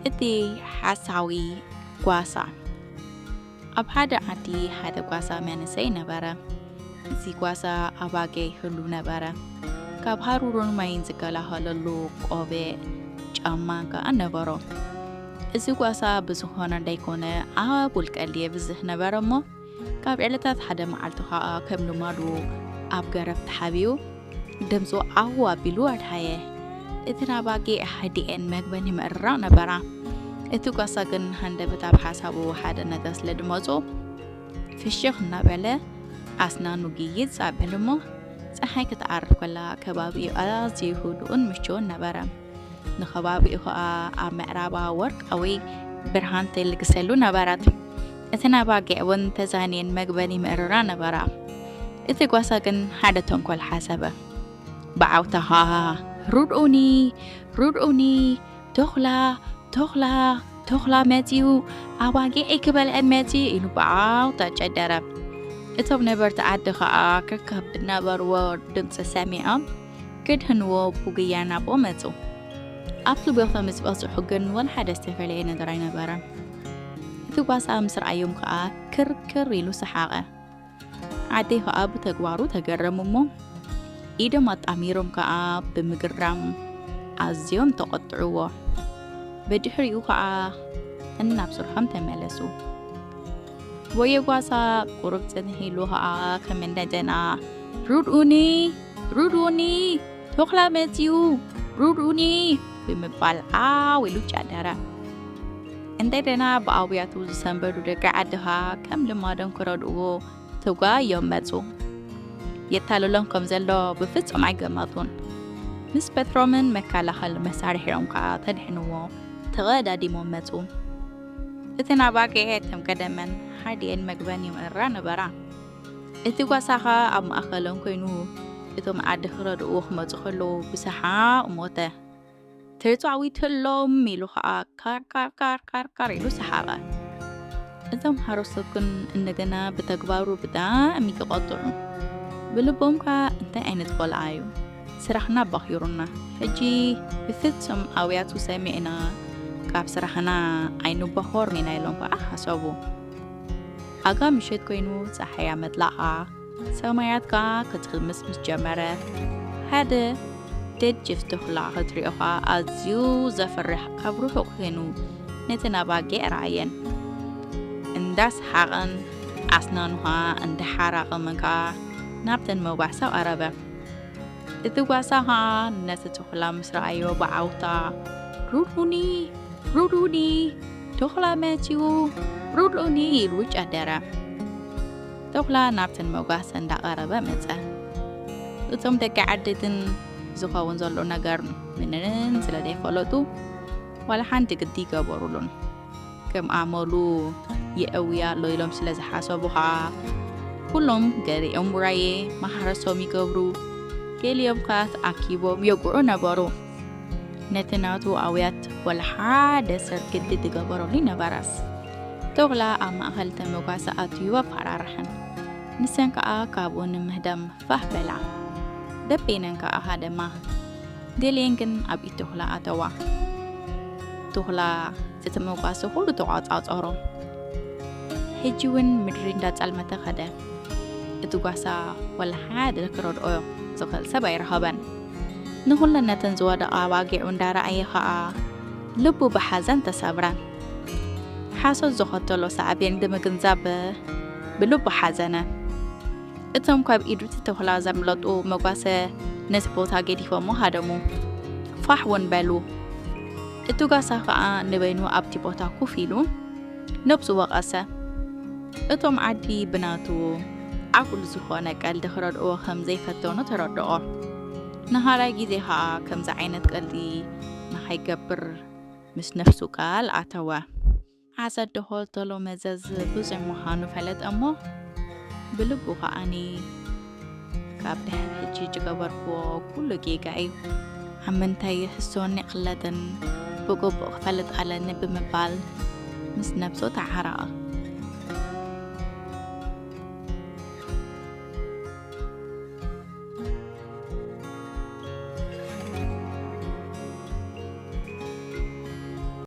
እቲ ሓሳዊ ጓሳ። ኣብ ሓደ ዓዲ ሓደ ጓሳ መንእሰይ ነበረ። እዚ ጓሳ ኣባጊዕ ይህሉ ነበረ። ካብ ሃሩርን ማይን ዝከላኸለሉ ቆቢዕ፣ ጫማ ከኣ ነበሮ። እዚ ጓሳ ብዝኾነ እንዳይኮነ ኣጉል ቀልዲ የብዝሕ ነበረ እሞ፣ ካብ ዕለታት ሓደ መዓልቲ ኸኣ ከም ልማዱ ኣብ ገረብ ተሓቢኡ ድምፁ ዓው ኣቢሉ ኣድሃየ። እተን ኣባጊዕ ሃዲኤን መግበን ይምእርራ ነበራ። እቲ ጓሳ ግን ሃንደበት ኣብ ሓሳቡ ሓደ ነገር ስለ ድመፆ፣ ፍሽኽ እናበለ ኣስናኑ ግይፅ ኣቢሉ እሞ፣ ፀሓይ ክትዓርብ ከላ ከባቢኡ ኣዝዩ ህዱእን ምቹውን ነበረ። ንኸባቢኡ ኸኣ ኣብ ምዕራባ ወርቃዊ ብርሃን ትልግሰሉ ነበረት። እተን ኣባጊዕ እውን ተዛንየን መግበን ይምእርራ ነበራ። እቲ ጓሳ ግን ሓደ ተንኮል ሓሰበ። ብዓውታ ኸኣ፣ "ርድኡኒ፣ ርድኡኒ፣ ተኹላ፣ ተኹላ፣ ተኹላ መጺኡ፣ ኣባጊዐይ ክበልዐን መጺኡ" ኢሉ ብዓውታ ጨደረ። እቶም ነበርቲ ዓዲ ኸኣ ከከብ ዝነበርዎ ድምፂ ሰሚዖም ክድህንዎ ብጉያ ናብኡ መጹ። ኣብቲ ቦታ ምስ በጽሑ ግን ወላ ሓደ ዝተፈለየ ነገር ኣይነበረን። እቲ ጓሳ ምስ ረኣዮም ከኣ ክርክር ኢሉ ሰሓቐ። ዓደይ ከኣ ብተግባሩ ተገረሙ እሞ፣ ኢዶም ኣጣሚሮም ከኣ ብምግራም ኣዝዮም ተቖጥዕዎ። ብድሕሪኡ ከኣ እናብ ስርሖም ተመለሱ። ወየ ጓሳ ቁሩብ ጽንሕ ኢሉ ከኣ ከም እንደገና፣ "ርድኡኒ፣ ርድኡኒ፣ ተኹላ መጺኡ፣ ርድኡኒ" ብምባል ዓው ኢሉ ጨደረ። እንደገና ብኣውያቱ ዝሰንበዱ ደቂ ዓዲ ከኣ ከም ልማዶም ክረድእዎ ተጓዮም መጹ። የታልሎም ከም ዘሎ ብፍጹም ኣይገመቱን። ምስ በትሮምን መከላኸሊ መሳርሒኦም ከኣ ተድሕንዎ ተቐዳዲሞም መጹ። እተን ኣባጊዕ ከም ቀደመን ሃዲኤን መግበን ይምእራ ነበራ። እቲ ጓሳ ከኣ ኣብ ማእከሎም ኮይኑ እቶም ዓዲ ክረድእዎ ክመጹ ከለዉ ብሰሓቕ ሞተ። "ተጻዊተሎም" ኢሉ ኸኣ ካር ካር ካር ካር ካር ኢሉ ሰሓቐ። እዞም ሓረስቶት ግን እንደገና ብተግባሩ ብጣዕሚ ተቖጥዑ። ብልቦም ከኣ፣ "እንታይ ዓይነት ቆልዓ እዩ? ስራሕና ባኺሩና። ሕጂ ብፍጹም ኣውያቱ ሰሚዕና ካብ ስራሕና ኣይንበኾርን ኢና" ኢሎም ከኣ ሓሰቡ። ኣጋ ምሸት ኮይኑ ጸሓያ መጥላኣ፣ ሰማያት ከኣ ክጥልምስ ምስ ጀመረ፣ ሓደ ገጅፍ ተኹላ ክትሪኦ ከኣ ኣዝዩ ዘፍርሕ ካብ ርሑቕ ኮይኑ ነተን ኣባጊዕ ረኣየን። እንዳሰሓቐን ኣስናኑ ከኣ እንዳሓራቐመን ከኣ ናብተን መጓሳ ቀረበ። እቲ ጓሳ ከኣ ነቲ ተኹላ ምስ ረኣዮ ብዓውታ፣ "ሩሩኒ! ሩሩኒ! ተኹላ መጺኡ! ሩሩኒ!" ኢሉ ጨደረ። ተኹላ ናብተን መጓሰ እንዳቐረበ መጸ። እቶም ደቂ ዓዲ ግን ዝኸውን ዘሎ ነገር ምንን ስለ ዘይፈለጡ፣ ዋላ ሓንቲ ግዲ ይገበሩሉን። ከም ኣመሉ የእውያ ኣሎ ኢሎም ስለ ዝሓሰቡ ኸኣ፣ ኩሎም ገሊኦም ውራየ ማሕረሶም ይገብሩ፣ ገሊኦም ከኣ ተኣኪቦም የጉዑ ነበሩ። ነቲ ናቱ ኣውያት ወላ ሓደ ሰብ ግዲ ዝገበረሉ ኣይነበረስ። ተኹላ ኣብ ማእከል እተን መጓሰ ኣትዩ ኣፈራርሐን። ንሰን ከኣ ካብኡ ንምህዳም ፋሕ በላ። ደበይነን ከኣ ሃደማ። ገሊኤን ግን ኣብ ኢድ ተኹላ ኣተዋ። ተኹላ እቲ መጓሰ ኩሉ ተቋጻጸሮ። ሕጂ እውን ምድሪ እንዳጸልመተ ከደ። እቲ ጓሳ ወላ ሓደ ክረድኦ ዝኽእል ሰብ ኣይረኸበን። ንኹለን ነተን ዝወደቓ ኣባጊዑ እንዳረኣየ ኸኣ ልቡ ብሓዘን ተሰብረ። ሓሶት ዝኸተሎ ሳዕቤን ብምግንዛብ ብልቡ ሓዘነ። እቶም ካብ ኢዱ እቲ ተኹላ ዘምለጡ መጓሰ ነቲ ቦታ ገዲፎሞ ሃደሙ። ፋሕ እውን በሉ። እቲ ጓሳ ኸኣ ንበይኑ ኣብቲ ቦታ ኮፍ ኢሉ ነብሱ ወቐሰ። እቶም ዓዲ ብናቱ ዓጉል ዝኾነ ቀልዲ ክረድእዎ ከም ዘይፈተኑ ተረድኦ። ንኻልኣይ ግዜ ኸኣ ከምዚ ዓይነት ቀልዲ ንኸይገብር ምስ ነፍሱ ቃል ኣተወ። ሓሰት ዝኸተሎ መዘዝ ብዙሕ ምዃኑ ፈለጠ እሞ፣ ብልቡ ኸኣኒ፣ "ካብ ድሕሪ ሕጂ ዝገበርክዎ ኩሉ ጌጋ እዩ። ኣብ ምንታይ ይሕስወኒ ይቕለጥን ብግቡእ ክፈልጥ ኣለኒ" ብምባል ምስ ነብሱ ተዓረቐ።